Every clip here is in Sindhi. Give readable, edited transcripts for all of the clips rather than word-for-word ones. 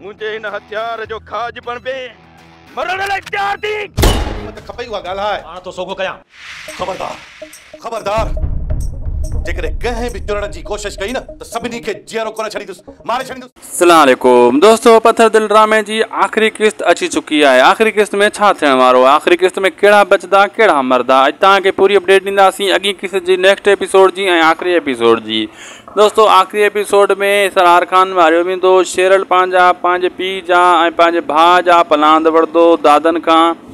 منهنجي هن هٿيار جو کاڄ بڻبين، مرڻ لاء تيار ٿي. همت کپئي اها ڳالهاء. پاڻ ٿو سوگهو ڪيان. خبردار! خبردار! جيڪڏهن ڪنهن به چرڻ جي ڪوشش ڪئي نه ته سڀني کي جيئرو ڪونه ڇڏيندس، ماري ڇڏيندس. السلام عليڪم دوستو پٿر دل ڊرامي جي آخري قسط اچي چڪي آهي آخري قسط ۾ ڇا ٿيڻ وارو آهي آخري قسط ۾ ڪهڙا بچدا ڪهڙا مردا اڄ توهان کي پوري اپڊيٽ ڏينداسين اڳين قسط جي نيڪسٽ ايپيسوڊ جي ۽ آخري ايپيسوڊ جي دوستو آخري ايپيسوڊ ۾ سرار خان ماريو ويندو شيرل پنهنجا پنهنجي پيء جا ۽ پنهنجي ڀاء جا پلاند وٺندو دادن کان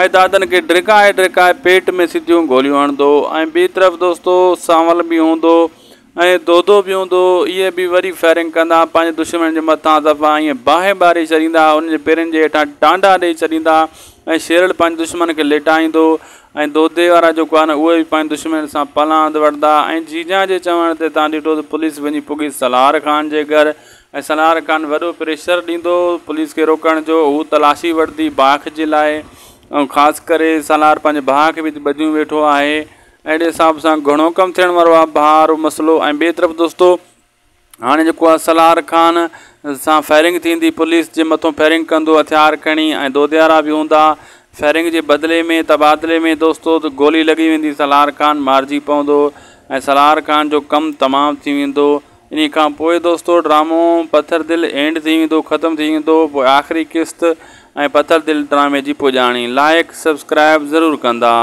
۽ دادن کي ڊرڪائي ڊرڪائي پيٽ ۾ سڌيون گوليون هڻندو ۽ ٻي طرف دوستو سانول به هوندو ۽ دودو به هوندو اهي به وري فائرنگ ڪندا پنهنجي دشمن جي مٿان دفعا ائين باهه ٻاري ڇڏيندا انهن جي پيرن جي هيٺان ٽانڊا ڏئي ڇڏيندا ۽ شيرل پنهنجي دشمن کي ليٽائيندو ۽ دودي وارا جيڪو آهن اهي به پنهنجي دشمن سان پلاند وٺندا ۽ جيجان جي چوڻ تي تان ڏٺو ته پوليس وڃي پڳي سلار خان جي گهر ۽ سلار خان وڏو پريشر ڏيندو پوليس کي روڪڻ جو هو تلاشي وٺندي باک جي لاء ۽ خاص ڪري سلار پنهنجي ڀاء کي به ٻڌيون ويٺو آهي اهڙي حساب سان گهڻو ڪم ٿيڻ وارو آهي ڀاء وارو مسئلو ۽ ٻئي طرف دوستو هاڻي جيڪو آهي سلار خان سان فائرنگ ٿيندي پوليس جي مٿو فائرنگ ڪندو هٿيار کڻي ۽ دوديارا به هوندا فائرنگ جي بدلي ۾ تبادلي ۾ دوستو گولي لڳي ويندي سلار خان مارجي پوندو ۽ سلار خان جو ڪم تمام ٿي ويندو انهي کان پوء دوستو ڊرامو پٿر دل اينڊ ٿي ويندو ختم ٿي ويندو پوء آخري قسط ۽ پٿر دل ڊرامي جي پڄاڻي لائڪ سبسڪرائب ضرور ڪندا.